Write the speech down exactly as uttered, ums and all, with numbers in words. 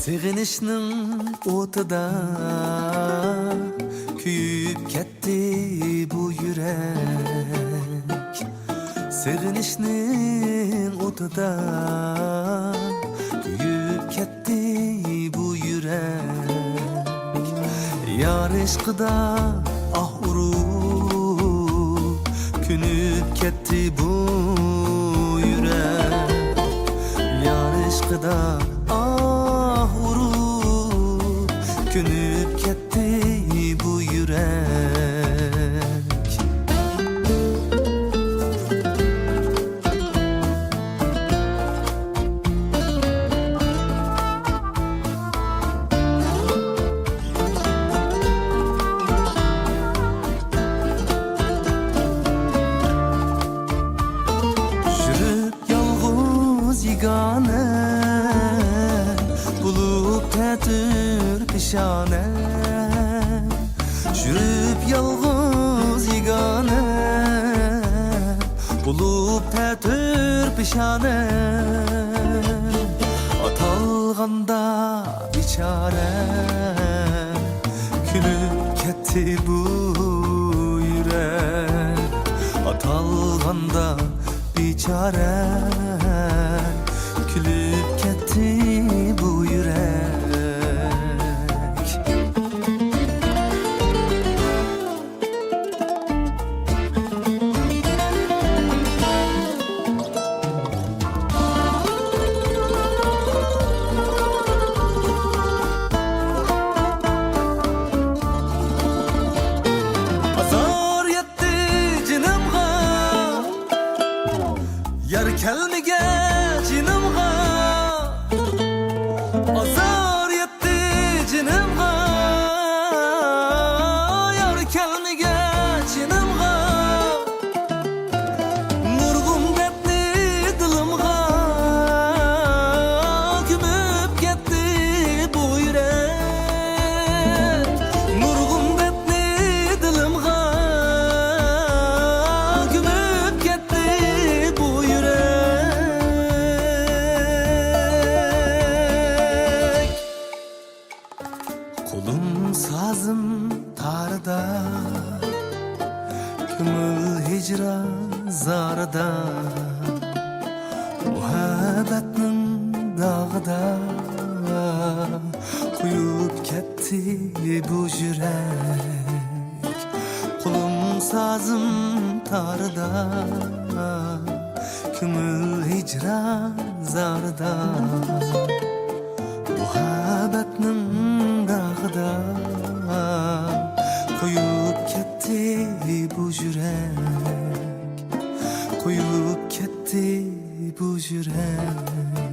سېغىنىشنىڭ ئوتىدا كۆيۈپ كەتتى بۇ يۈرەك. سېغىنىشنىڭ ئوتىدا كۆيۈپ كەتتى بۇ يۈرەك. يار ئىشقىدا ئاھ ئۇرۇپ كۆنۈپ كەتتى بۇ يۈرەك. يار ئىشقىدا ئاھ ئۇرۇپ كۆنۈپ كەتتى بۇ يۈرەك. يۈرۈپ يالغۇز يېگانە، بولۇپ تەتۈر پېشانە. يۈرۈپ يالغۇز يېگانە، بولۇپ تەتۈر پېشانە. ئاتالغاندا بىچارە، كۈلۈپ كەتتى بۇ يۈرەك. ئاتالغاندا بىچارە، كۈلۈپ كەتتى بۇ يۈرەك. ئازار يەتتى جېنىمغا، يار كەلمىگەچ يېنىمغا. ئازار يەتتى جېنىمغا، يار كەلمىگەچ يېنىمغا. نۇرغۇن دەردنى دىلىمغا كۆمۈپ كەتتى بۇ يۈرەك. نۇرغۇن دەردنى دىلىمغا كۆمۈپ كەتتى بۇ يۈرەك. قولۇم سازىم تارىدا، كۆڭۈل ھىجران زارىدا، مۇھەببەتنىڭ داغىدا قويۇپ كەتتى بۇ يۈرەك. قولۇم سازىم تارىدا، كۆڭۈل ھىجران زارىدا، مۇھەببەتنىڭ داغىدا قويۇپ كەتتى بۇ يۈرەك، قويۇپ كەتتى بۇ يۈرەك.